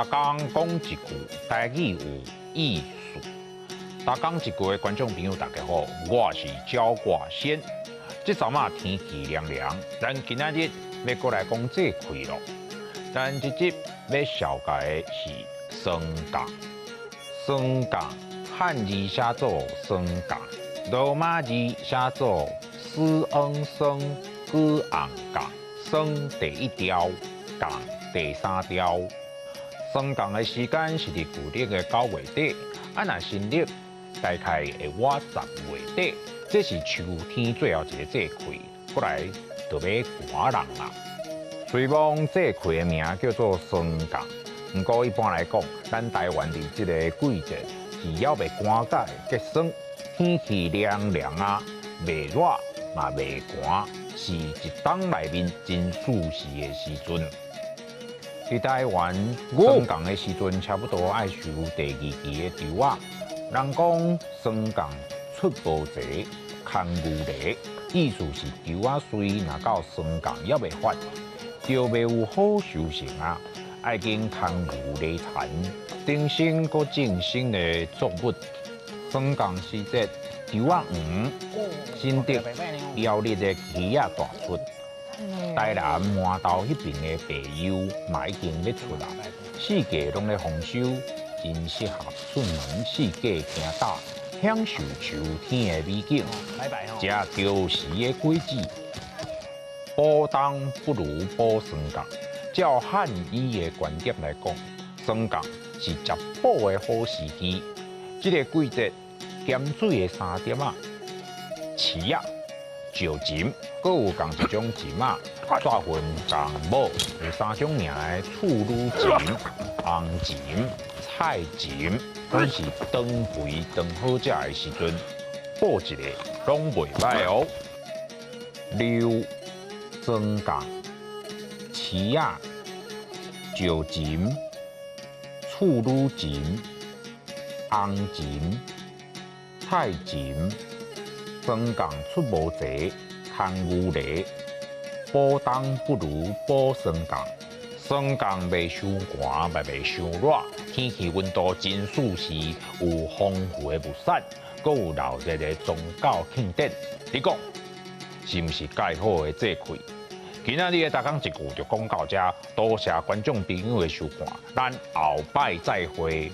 逐工講一句，台語有意思。逐工一句的觀眾朋友，大家好，我是焦掛先。這陣仔天氣涼涼，咱今仔日欲閣來講節氣囉。咱這集欲紹介的是霜降。霜降漢字寫做霜降，羅馬字寫做斯恩霜閣紅降，霜第一調，降第三調。霜降的時間是佇舊曆的9月底，啊，若新曆大概會倚10月底。這是秋天最後一個節氣，過來就欲寒人啊。雖罔節氣的名叫做霜降，毋過一般來講，咱台灣佇這个季節是猶未寒甲會結霜，天氣涼涼啊，袂熱嘛袂寒，是一冬內面真舒適的時陣。佇台灣霜降的時陣，差不多愛收第二期的稻仔。人講霜降出無齊，空牛犁，意思是稻仔穗若到霜降猶未發，就袂有好收成啊！愛緊牽牛犁田，重新閣種新的作物。霜降時節，稻仔黃，新竹苗栗的柿仔大出。台南饅頭彼邊的白柚嘛已經欲出啦，四季攏咧豐收，真適合出門四界行踏，享受秋天的美景。食著時的果子，補冬不如補霜降。照漢醫的觀點來講，霜降是食補的好時機。這个季節鹹水的三點仔，柿仔、石蟳，閣有仝一種蟳仔，煞份仝母，有三種名的處女蟳、紅蟳、菜蟳，攏是當肥當好食的時陣，補一个攏袂䆀哦。六、霜降、柿仔、石蟳、處女蟳、紅蟳、菜蟳。霜降出無齊，牽牛犁，補冬不如補霜降。霜降袂傷寒，嘛袂傷熱，天氣溫度真舒適，有豐富的物產，閣有鬧熱的宗教慶典。你講是毋是蓋好的節氣？今仔日的逐工一句就講到遮，多謝觀眾朋友的收看，咱後擺再會。